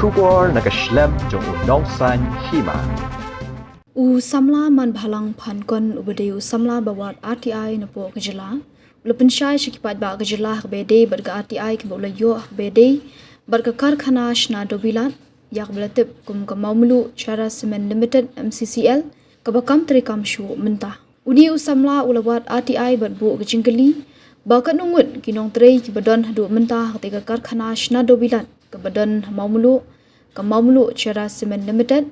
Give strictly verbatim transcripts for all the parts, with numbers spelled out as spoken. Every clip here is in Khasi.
Khubor na ka shlem jong u Nongsaiñ Hima. U samla Manbhalang Phankon uba dei u samla ba wad R T I napoh ka jylla u la pynshai sha ki paidbah ka jylla ha kaba ïadei bad ka R T I kaba u la ïoh ha kaba ïadei bad ka karkhana shna dewbilat ïa kaba la tip kum ka Mawmluh Cherra Cement Limited, M C C L, kaba kam treikam shuh mynta. Une u samla u la wad R T I bad buh ka jingkylli ba katno ngut ki nongtrei kiba don haduh mynta ha katei ka karkhana shna dewbilat kaba don ha Mawmluh, ka Mawmluh Cherra Cement Limited,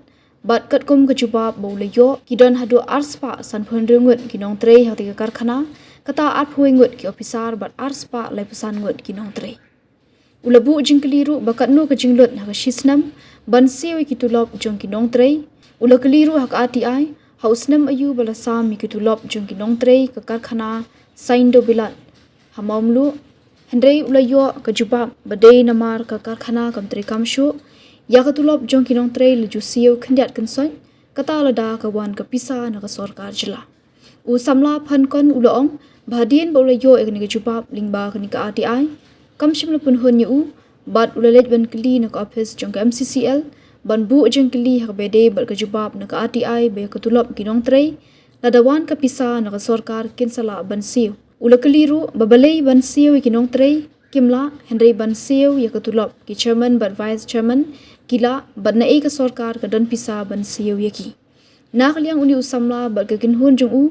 bad katkum ka jubab ba u la ïoh, ki don haduh arspah sanphew hynriew ngut ki nongtrei ha katei ka karkhana, kata arphew ngut ki ophisar bad arspah laiphew san ngut ki nongtrei. U la buh jingkylli ruh ba katno ka jinglut ha ka shi snem ban siew ïa ki tulop jong ki nongtrei. U la kylli ruh ha ka R T I, ha u snem aïu ba la sam ïa ki tulop jong ki nongtrei ka karkhana saiñ dewbilat ha Mawmluh. Hynrei u la ïoh ka jubab ba dei namar ka karkhana kam treikam shuh, ïa ka tulop jong ki nongtrei la ju siew khyndiat kynsoit, kata lada ka wan ka pisa na ka sorkar jylla. U samla Phankon u la ong ba hadien ba u la ïoh ïa kane ka jubab lyngba kane ka R T I, kam shym la pynhun ïa u, bad u la leit ban kylli na ka ophis jong ka M C C L ban buh jingkylli ha kaba ïadei bad ka jubab na ka R T I ba ïa ka tulop ki nongtrei, lada wan ka pisa na ka sorkar, kin sa lah ban siew. U la kylli ruh ba balei ban siew ïa ki nongtrei kim lah, hynrei ban siew ïa ka tulop ki chairman bad vice chairman ki lah, bad naei ka sorkar ka don pisa ban siew ïa ki. Na ka liang une u samla bad ka kynhun jong u,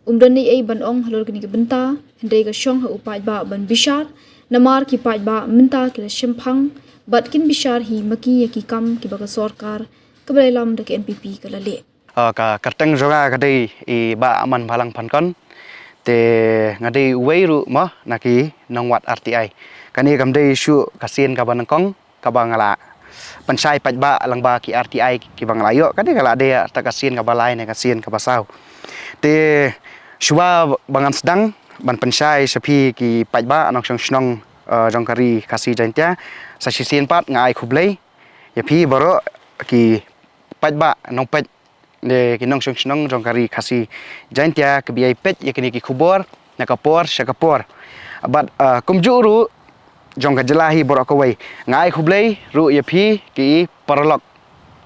um don ei ei ban ong halor kane ka bynta, hynrei ka shong ha u paidbah ban bishar, namar ki paidbah mynta ki la shemphang bad kin bishar hi ma ki ïa ki kam kiba ka sorkar kaba la ïalam da ka N P P ka la leh. Ah, ka kyrteng jong nga ka dei i Bah Manbhalang Phankon. Te nga dei uwei ruh mo na ki nongwad R T I. Kane kam dei shuh ka sien kaba nyngkong kaba nga la pynshai paidbah lyngba ki R T I kiba nga la ïoh. Kane ka la dei ta ka sien kaba lai ne ka sien kaba saw. Te shuwa ba ngan sdang ban pynshai sha phi ki paidbah nongshong shnong, eh, jong ka Ri Khasi Jaintia, sa shisien pat nga ai khublei ïa phi baroh ki paidbah nongpeit ne ki nongshong shnong jong ka Ri Khasi Jaintia kiba ïai peit ïa kine ki khubor na ka por sha ka por. Bad, ah, kumjuh ruh jong ka jylla hi baroh kawei. Nga ai khublei ruh ïa phi ki paralok,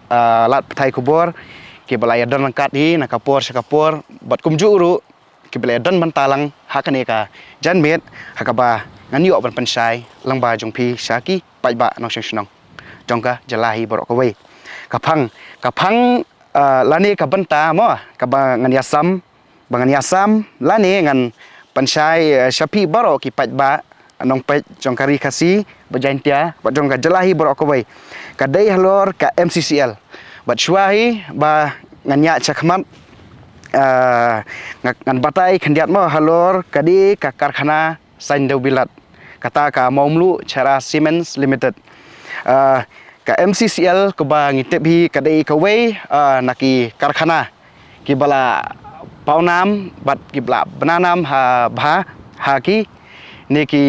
ah, lad pathai khubor kiba la ïadon ryngkat hi na ka por sha ka por. Bad kumjuh ruh kiba la ïadon bynta lang ha kane ka janmiet ha kaba ngan ïoh ban pynshai lyngba jong phi sha ki paidbah nongshong shnong jong ka jylla hi baroh kawei. Ka phang, ka phang, ah, lane ka bynta mo kaba ngan ïasam, ba ngan ïasam lane ngan pynshai, eh, sha phi baroh ki paidbah nongpeit jong ka Ri Khasi bad Jaintia bad jong ka jylla hi baroh kawei, ka dei halor ka M C C L. Bad shuwa hi ba ngan ïaid shakhmat, eh, nga, ngan batai khyndiat mo halor ka dei ka karkhana saiñ dewbilat, kata ka Mawmluh Cherra Cements Limited. Ah, ka M C C L kaba ngi tip hi ka dei kawei, ah, na ki karkhana kiba la pawnam bad kiba la bna nam ha bha ha kine ki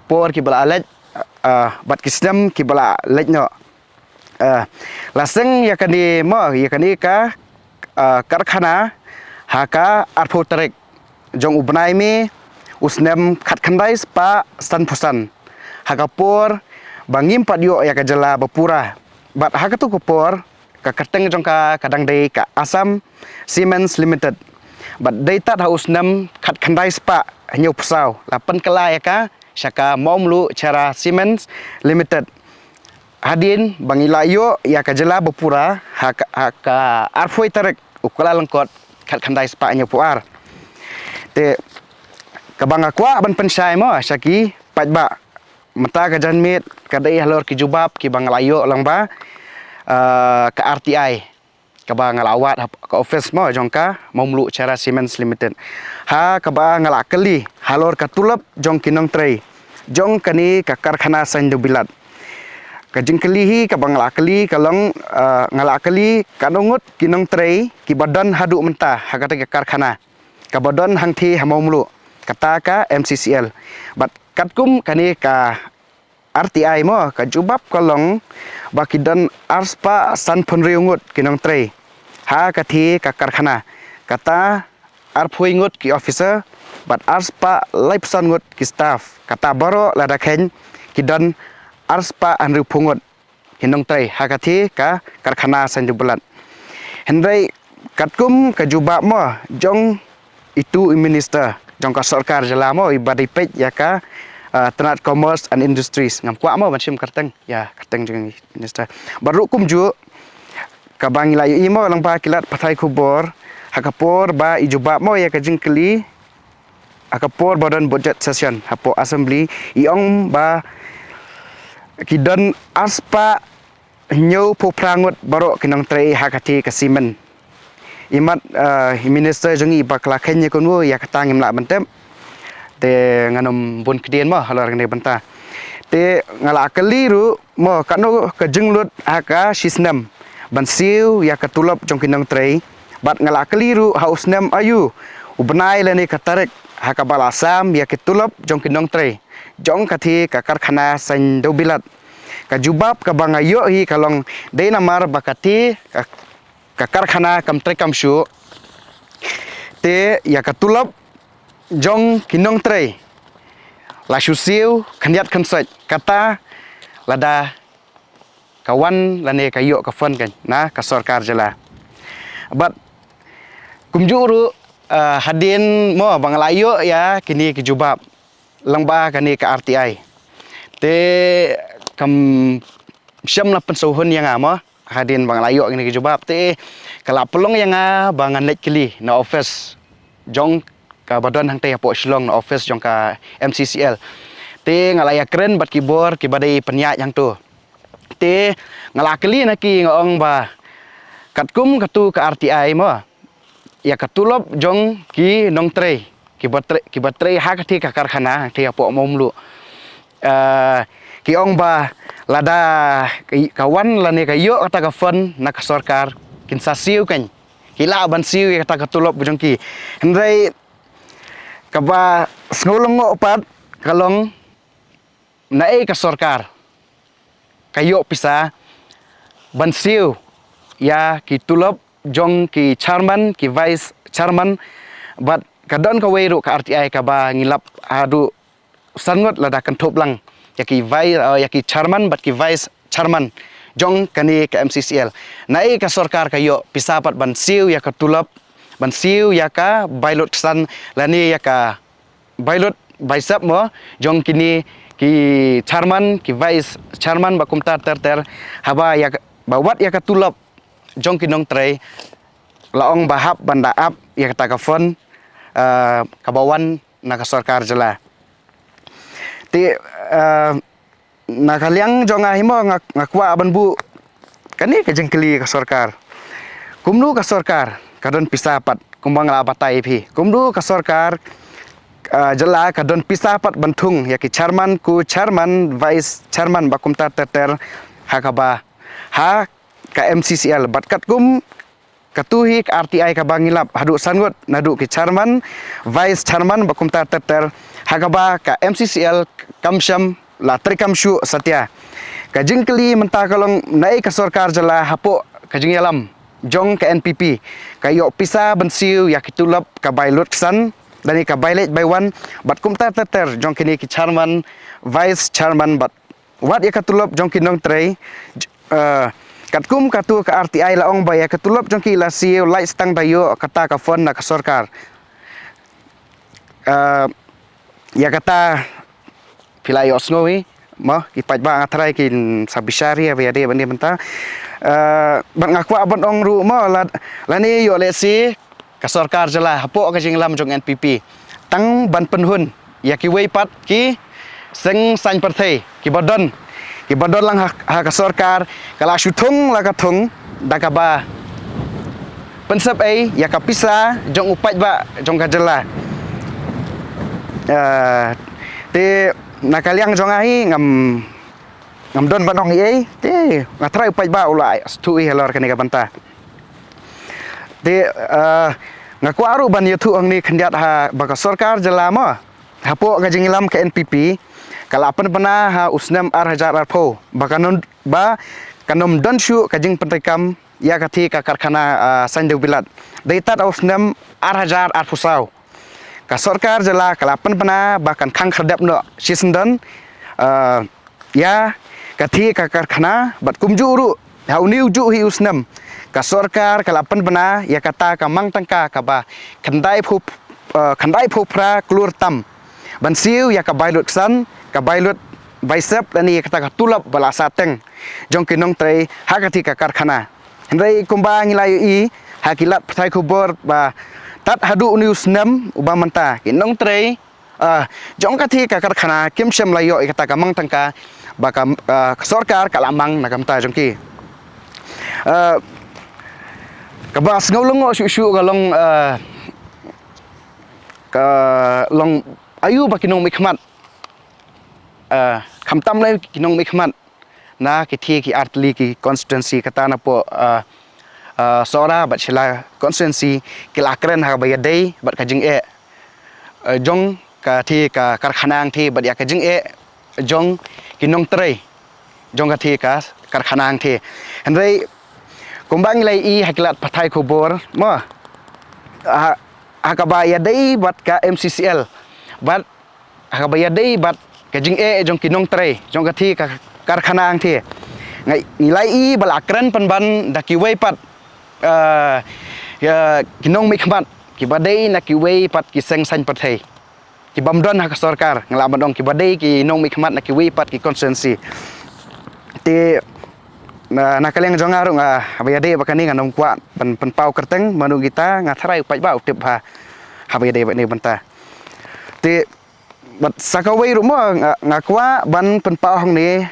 por kiba la leit, ah, bad ki snem kiba la leit noh. Ah, la seng ïa kane mo, ïa kane ka, ah, karkhana ha ka arphew tarik jong u bnai May u snem khatkhyndai spah sanphew san, ha ka por ba ngim pat ïoh ïa ka jylla ba pura. Bad ha katu ka por ka kyrteng jong ka ka dang dei ka Assam Cements Limited. Bad dei tad ha u snem khatkhyndai spah hynñiewphew saw la pynkylla ïa ka sha ka Mawmluh Cherra Cements Limited. Hadien ba ngi la ïoh ïa ka jylla ba pura ha ka, ha ka arphew tarik u Kyllalyngkot khatkhyndai spah hynñiewphew ar. Te kaba nga kwah ban pynshai mo sha ki paidbah mynta ka janmiet ka dei halor ki jubab kiba nga la ïoh lyngba, ah, ka R T I kaba nga la wad ha ka office mo jong ka Mawmluh Cherra Cements Limited, ha kaba nga la kylli halor ka tulop jong ki nongtrei jong kane ka karkhana saiñ dewbilat. Ka jingkylli hi kaba nga la kylli ka long, ah, nga la kylli katno ngut ki nongtrei kiba don haduh mynta ha kata ka karkhana kaba don hangthie ha Mawmluh, kata ka M C C L. Bad katkum kane ka R T I mo, ka jubab ka long ba ki don arspah sanphew hynriew ngut ki nongtrei ha kathie ka karkhana, kata arphew ngut ki officer bad arspah laiphew san ngut ki staff, kata baroh lada kheiñ ki don arspah hynriewphew ngut. ki nongtrei ha kata ka karkhana saiñdewbilat. Hynrei katkum ka jubab mo jong itu i minister jong ka sorkar jylla mo iba dei peit ïa ka, ah, tnat Commerce and Industries, ngam kwah mo ban shim kyrteng, ïa kyrteng jong i minister. Bad ruh kumjuh kaba ngi la ïohi mo lyngba ki lad pathai khubor, ha ka por ba i jubab mo ïa ka jingkylli ha ka por ba don budget session hapoh assembly, i ong ba ki don arspah hynñiewphew phra ngut baroh ki nongtrei ha kata ka simen. Imat, eh, i minister jong ngi ba ka la kheiñ ïa kumno ïa kata ngim lah ban tip. Te ngan ym bun kdien mo halor kane ka bynta. Te nga la kylli ruh mo katno ka jinglut ha ka shisnem ban siew ïa ka tulop jong ki nongtrei. Bad nga la kylli ruh ha u snem aïu, u bnai lane ka tarik ha kaba la sam ïa ki tulop jong ki nongtrei jong kata ka karkhana saiñdewbilat. Ka jubab kaba nga ïoh hi ka long dei namar ba kata ka, ka karkhana kam trei kam shuh. Te ïa ka tulop jong ki nongtrei la shu siew khyndiat khynsoit kata lada ka wan lane ka ïoh ka fund kan na ka sorkar jylla. Bad kumjuh ruh, eh, hadien mo ba nga la ïoh ïa kine ki jubab lyngba kane ka R T I, te kam shym la pynsngewhun ïa nga mo hadien ba nga la ïoh kine ki jubab, te ka la pynlong ïa nga ba ngan leit kylli na office jong kaba don hangtei hapoh Shillong, na office jong ka M C C L. Te nga la ïakren bad ki bor kiba dei pynïaid hangto. Te nga la kylli na ki, nga ong ba katkum katu ka R T I mo, ïa ka tulop jong ki nongtrei kiba trei, kiba trei ha kata ka karkhana hangtei hapoh Mawmluh. Eh, ki ong ba lada ka, ka wan lane ka ïoh kata ka fund na ka sorkar, kin sa siew kan, ki lah ban siew ïa kata ka tulop jong ki. Hynrei kaba sngewlyngngoh pat ka long naei ka sorkar ka ïoh pisa ban siew ïa ki tulop jong ki chairman, ki vice chairman. Bad ka don kawei ruh ka R T I kaba ngi lap haduh san ngut lada kynthup lang ïa ki vice, eh, ïa ki chairman bad ki vice chairman jong kane ka M C C L. Naei ka sorkar ka ïoh pisa pat ban siew ïa ka tulop, ban siew ïa ka bai lut ksan lane ïa ka bai lut bai sep mo jong kine ki chairman, ki vice chairman bad kumta ter ter, haba ïa ka, ba wat ïa ka tulop jong ki nongtrei la ong ba hap ban da ap ïa kata ka fund, eh, kaba wan na ka sorkar jylla. Te, eh, na ka liang jong nga hi mo nga, nga kwah ban buh kane ka jingkylli ka sorkar. Kumno ka sorkar ka don pisa pat, kumba nga la batai ïa phi? Kumno ka sorkar, ah, jylla ka don pisa pat ban thung ïa ki chairman, co-chairman, vice chairman bad kumta ter ter ha kaba, ha ka M C C L? Bad katkum katu hi ka R T I kaba ngi lap haduh san ngut naduh ki chairman, vice chairman bad kumta ter ter, ha kaba ka M C C L kam shym la trei kam shuh satia. Ka jingkylli mynta ka long naei ka sorkar jylla hapoh ka jingïalam jong ka N P P ka ïoh pisa ban siew ïa ki tulop ka bai lut ksan lane ka bai leit bai wan bad kumta ter ter jong kine ki chairman, vice chairman bad wat ïa ka tulop jong ki nongtrei, j-, eh, katkum katu ka R T I la ong ba ïa ka tulop jong ki la siew lait stang da ïoh kata ka fund na ka sorkar. Eh, ïa kata phi la ïohsngew hi mo, ki paidbah, nga tharai kin sa bishar ïa ba ïadei bad ne bynta. Eh, bad nga kwah ban ong ruh mo, la, lane ïoh lehse ka sorkar jylla hapoh ka jingïalam jong N P P tang ban pynhun ïa kiwei pat ki seng saiñ pyrthei kiba don, kiba don lang ha, ha ka sorkar, ka la shu thung la ka thung da kaba pynsep ei ïa ka pisa jong u paidbah jong ka jylla. Eh, te na ka liang jong nga hi ngam, ngam don ban ong ei ei, te nga tharai u paidbah u la sngewthuh hi halor kane ka bynta. Te, eh, nga kwah ruh ban ïathuh hangne khyndiat ha ba ka sorkar jylla mo, hapoh ka jingïalam ka N P P, ka la pynbna ha u snem ar hajar arphew ba kan ym, ba kan ym don shuh ka jingpyntreikam ïa kata ka karkhana, eh, saiñ dewbilat. Dei tad ha u snem ar hajar arphew saw ka sorkar jylla ka la pynbna ba kan khang khyrdep noh shisyndon, eh, ïa ka thie ka karkhana, bad kumjuh ruh ha une u juh hi u snem ka sorkar ka la pynbna ïa kata ka mang tyngka kaba khyndai phew, eh, khyndai phew phra klur tam ban siew ïa ka bai lut ksan, ka bai lut bai sep lane ïa kata ka tulop ba la sah teng jong ki nongtrei ha ka thie ka karkhana. Hynrei kumba ngi la ïohi ha ki lad pathai khubor ba tad haduh une u snem uba mynta ki nongtrei, ah, jong ka thie ka karkhana kim shym la ïoh ïa kata ka mang tyngka ba ka, ah, ka sorkar ka la mang na ka bynta jong ki. Ah, kaba sngew lyngngoh shuh shuh ka long, ah, ka long aïu ba ki nongmihkhmat, ah, khamtam lei ki nongmihkhmat na ki thie ki artylli ki constituency, kata na poh, ah, ah, Sohra bad Shella constituency ki la kren ha kaba ïadei bad ka jingeh, ah, jong ka thie ka karkhana Angthie bad ïa ka jingeh jong ki nongtrei jong ka thie ka karkhana Angthie. Hynrei kumba ngi la ïohi ha ki lad pathai khubor mo, ha, ha kaba ïadei bad ka M C C L bad ha kaba ïadei bad ka jingeh jong ki nongtrei jong ka thie ka karkhana Angthie, ngi la ïohi ba la kren pynban da kiwei pat, ah, ïa ki nongmihkhmat kiba dei na kiwei pat ki seng saiñ pyrthei, ki bym don ha ka sorkar, nga lah ban ong kiba dei ki nongmihkhmat na kiwei pat ki constituency. Te na, na ka liang jong nga ruh nga, haba ïadei bad kane ngan ym kwah ban pynpaw kyrteng mano kita, nga tharai u paidbah u tip ha, haba ïadei bad kane bynta. Te bad sa kawei ruh mo, nga, nga kwah ban pynpaw hangne,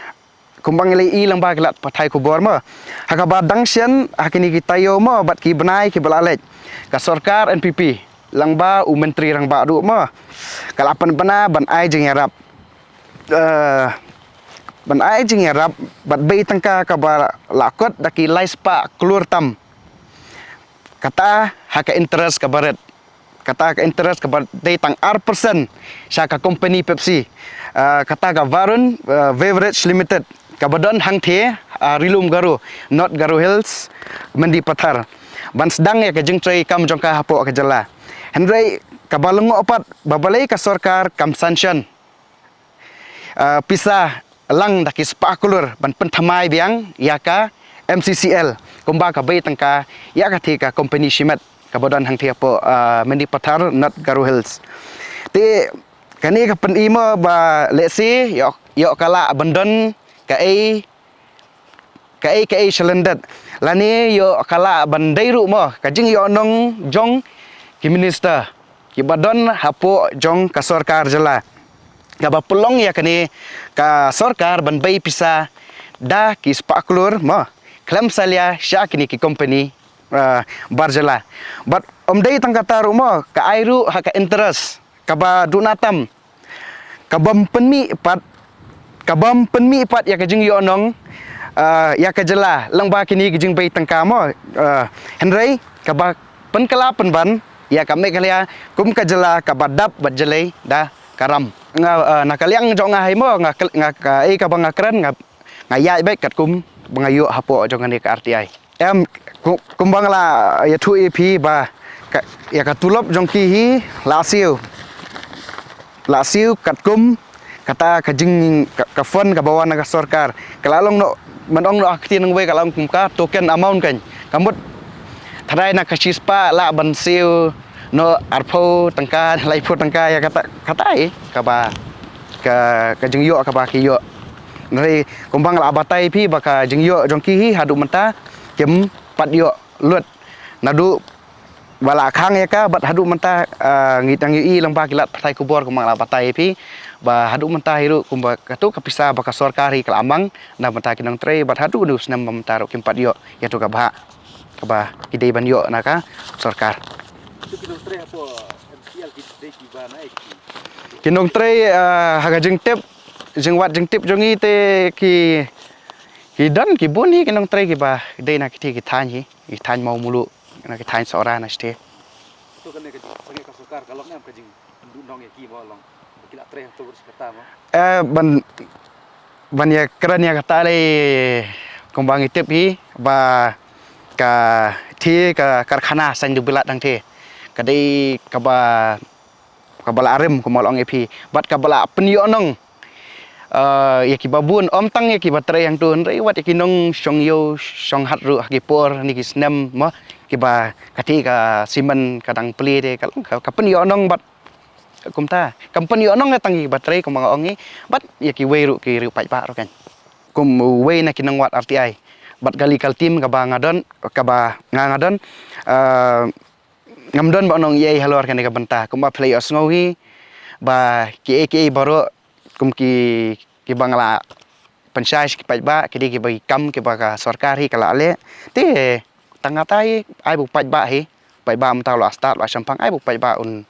kumba ngi la ïohi lyngba ki lad pathai khubor mo, ha kaba dang shen ha kine ki taïew mo bad ki bnai kiba la leit, ka sorkar N P P lyngba u Myntri Rangbah ruh mo, ka la pynbna ban ai jingïarap, eh, ban ai jingïarap bad bei tyngka kaba la kot da ki lai spah klur tam, kata ha ka interest kaba rit, kata ka interest kaba dei tang ar percent sha ka company Pepsi, ah, kata ka Varun, ah, Beverage Limited kaba don hangthie, ah, Ri-lum Garo, North Garo Hills, Mendipathar, ban sdang ïa ka jingtrei kam jong ka hapoh ka jylla. Hynrei kaba lyngngoh pat ba balei ka sorkar kam sanction, ah, pisa lang da ki spah klur ban pynthymmai biang ïa ka M C C L kumba ka bei tyngka ïa ka thie ka company shimet kaba don hangthie hapoh, ah, Mendipathar, North Garo Hills. Te kane ka pyni mo ba lehse ïoh, ïoh ka lah ban don kaei kaei kaei shalyndet, lane ïoh ka lah ban dei ruh mo ka jingïohnong jong ki minister kiba don hapoh jong ka sorkar jylla, kaba pynlong ïa kane ka sorkar ban bei pisa da ki spah klur mo khlem salia sha kine ki company, ah, bar jylla. Bad ym dei tang kata ruh mo, ka ai ruh ha ka interest kaba duna tam, ka bym pynmih pat, ka bym pynmih pat ïa ka jingïohnong, ah, ïa ka jylla lyngba kine ki jingbei tyngka mo, ah, hynrei kaba pynkylla pynban ïa ka Meghalaya kum ka jylla kaba dap bad jlei da ka ram. Nga, ah, na ka liang jong nga hi mo, nga, nga kaei kaba nga kren, nga, nga ïaid beit katkum ba nga ïoh hapoh jong kane ka R T I. Em, ku-, kumba nga la ïathuh ïa phi ba ka, ïa ka tulop jong ki hi la siew, la siew katkum kata ka jing ka, ka fund kaba wan na ka sorkar. Ka la long noh, man ong noh ha ka ktien nongwei ka la long kum ka token amount kan. Ka mut tharai na ka shispah lah ban siew noh arphew tyngka, laiphew tyngka ïa kata, kata hi kaba ka, ka jingïoh kaba ki ïoh. Hynrei kumba nga la batai phi ba ka jingïoh jong ki hi haduh mynta kim pat ïoh lut. Naduh ba la khang ïa ka bad haduh mynta, ah, ngi dang ïohi lyngba ki lad pathai khubor kumba nga la batai phi ba haduh mynta hi ruh kumba katu ka pisa ba ka sorkar hi ka la mang na bynta ki nongtrei bad haduh une u snem ba mynta ruh kim pat ïoh ïa tu ka bhah kaba ki dei ban ïoh na ka sorkar. Ki nongtrei hapoh M C L ki dei kiba na ki. Ki nongtrei, ah, ha ka jingtip, jingwad jingtip jong ngi te ki, ki don ki bun hi ki nongtrei kiba dei na kiti ki thaiñ hi, ki thaiñ Mawmluh, na ki thaiñ Sohra na shiti. To kane ka jing, sangeh ka sorkar ka long em ka jing, du nong ïa ki mo long. Ki la trei to ber kata mo. Eh, ban, ban ïa kren ïa kata lei kumba ngi tip hi ba ka thie ka karkhana saiñ du bilat dang thie ka dei kaba, kaba la rim kumba long ïa phi bad kaba la pynïohnong Ah, ïa kiba bun, ym tang ïa kiba trei hangtu hynrei wat ïa ki nongshong ïew shong hat ruh ha ki por ne ki snem mo, kiba kata ka simen ka dang plie te ka long ka, ka pynïoh nong bad kumta. Kam pynïoh nong tang ïa kiba trei kumba nga ong hi, bad ïa kiwei ruh ki riew paidbah ruh kan. Kum uwei na ki nongwad R T I bad ka legal team kaba nga don, kaba nga nga don, ah, ngam don ba nong ïa halor kane ka bynta, kumba phi la ïohsngew hi ba kiei kiei baroh kum ki, kiba nga la pynshai sha ki paidbah ki dei kiba ki kam kiba ka sorkar hi ka la leh. Te tang kata hi, ai ba u paidbah hi, paidbah mynta u la stad u la shemphang, ai ba u paidbah un,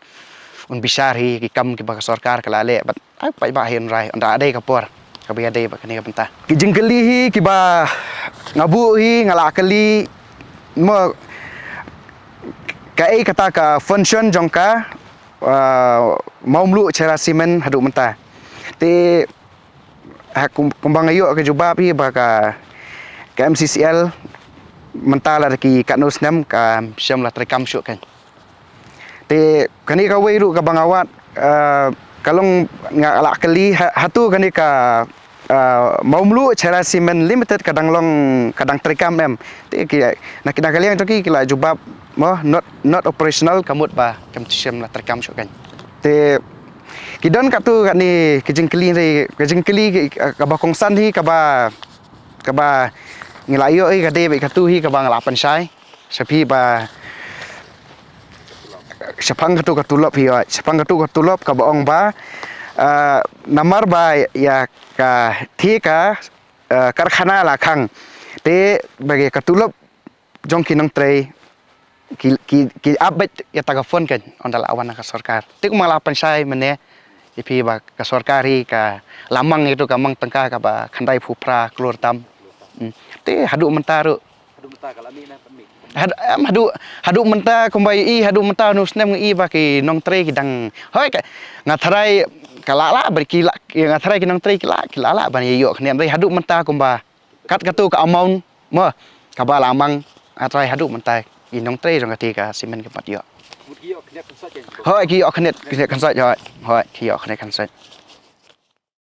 un bishar hi ki kam kiba ka sorkar ka la leh, bad ai ba u paidbah hi un rai, ynda dei ka por kaba ïadei bad kane ka bynta. Ki jingkylli hi kiba nga buh hi, nga la kylli mo, kaei kata ka function jong ka, ah, Mawmluh Cherra Cement haduh mynta. Te ha kum, kumba nga ïoh ka jubab hi ba ka, ka M C C L mynta la da ki katno snem kam shym la treikam shuh kan. Te kane kawei ruh kaba nga wad, ah, ka long nga la kylli ha, hato kane ka, ah, Mawmluh Cherra Cement Limited ka dang long, ka dang treikam em? Te ki, na ki, na ka liang jong ki ki la jubab mo, not, not operational, ka mut ba kam shym la treikam shuh kan. Te ki don katto katne ki jingkylli, ki jingkylli ki, kaba kongsan hi kaba, kaba ngi la ïoh hi ka dei bad kato hi kaba nga la pynshai sha phi ba shaphang kato ka tulop hi, shaphang kato ka tulop kaba ong ba, ah, namar ba ïa ka, te ka, ah, karkhana la khang, te ba ka tulop jong ki nongtrei ki, ki, ki ap beit ïa ta ka fund kan, ynda la wan na ka sorkar. Te kumba la pynshai mynne ïa phi ba ka sorkar hi ka la mang ïa tu ka mang tyngka kaba khyndai phew phra klur tam. Hmm. Te haduh mynta ruh. Haduh mynta ka la mih na, mih. Had-, em, haduh, haduh mynta kumba i, haduh mynta nu snem i ba ki nongtrei ki dang. Hoi ka, nga tharai ka la la, ba ki la, nga tharai ki nongtrei ki la, ki la la ban ïoh khnian, haduh mynta kumba kat katu ka amount mo kaba la mang, ah, trai haduh mynta ki nongtrei jong kata ka simen ki pat ïoh. Mut ki ïoh khniat kynsoit kan? Hoi, ki ïoh khniat, khniat kynsoit, hoi. Hoi, ki ïoh khniat kynsoit.